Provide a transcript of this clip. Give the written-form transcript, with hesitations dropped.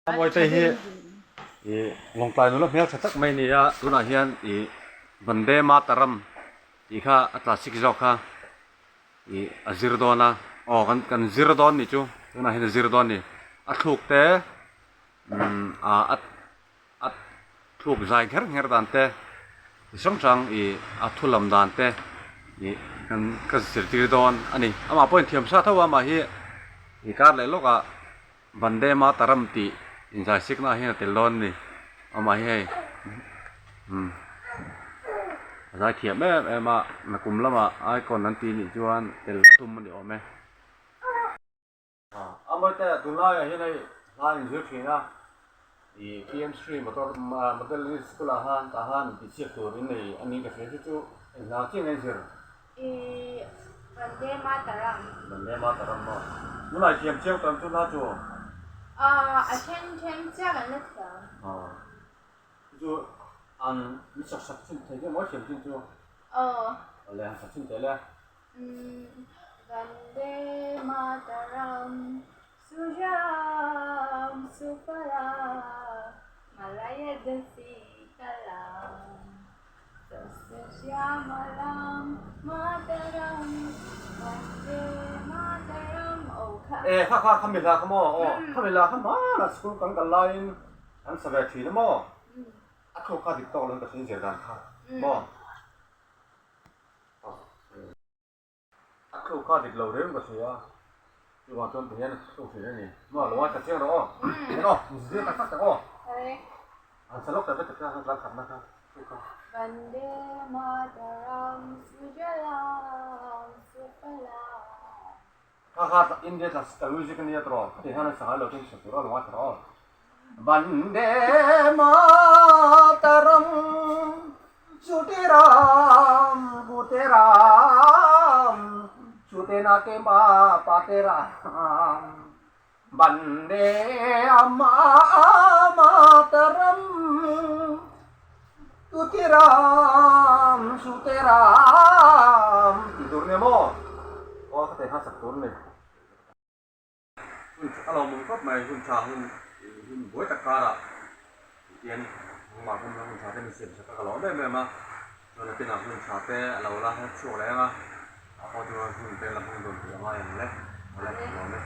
Mawite hi ih Lawngtlai nula hmel tha tak mai a ni a, tunah hian ih Vande Mataram tih kha a classic zawk kha ih a zir dawn a, aw kan kan zir dawn nih chu tunah hian a zir dawn a ni, a thluk te umm ah a a thluk zai ngher ngher dan te chi hrang hrang ih a thu lam dan te ih kan ka zirtir dawn a ni, amah pawhin thiam sa tho a amah hi ih kar leh lawk ah. Vande Mataram tih inzaisikna ah hian a tel dawn a ni. Amah hi hei umm a zai thiam em em a, nakum lamah icon an tih nih chuan tel a tum a ni awm e. Amawite tunlaiah hian hei hla inzir thin a, ih PM Shri motor model school ah khan tah khan intihsiak tur in nei a ni ka hria chu chu eng hla chiah nge zir? I Vande Mataram. Vande Mataram maw? Tunah i thiam chiang tam chu hla chu? Aw, a then then chiang an la thiam. Aw, chu chu an mi sak sak chin thei hle maw i thiam chin chu? Aw. Awle han sak chin teh le. Umm, Vande Mataram Sujam Sufalam Malayadha Sitalam E kha kha khami hla kha maw aw khami hla kha hmanah school kan kal laiin an sa ve thin a maw a thluk kha dik tawk lo in ka hria zir dan kha maw. A thluk kha dik lo reng ka hria a, chuvang chuan tihian a thluk thin a ni. Maw lo ngaithla chiang rawh aw, eng aw, inzir tak tak tak aw. An sa lawk tak vek tak kha tlang khatna kha thluk kha. Vande Mataram Sujalam Sufalam. Kha kha India classical music a nia tawh, khati hian an sa ngai lo chuan sa tur a lo ngaithla rawh aw. Vande Mataram Chutiram Guteram Chutenate Ma Pateram Vande Mataram Tutiram Suteram Tih tur nia maw? Aw ka thei kha sak tur a ni. Hun a lo mawm khawp mai, hun tha hun hun buai tak karah tihian engmah pawh hun tha te min siam sak a ka lawm em em a, chuan a pinah hun tha te a lo la her chhuak leh ang a, ah pawh chuan hun te la hmang dun tur a ngai ang le, awle ka lawm e.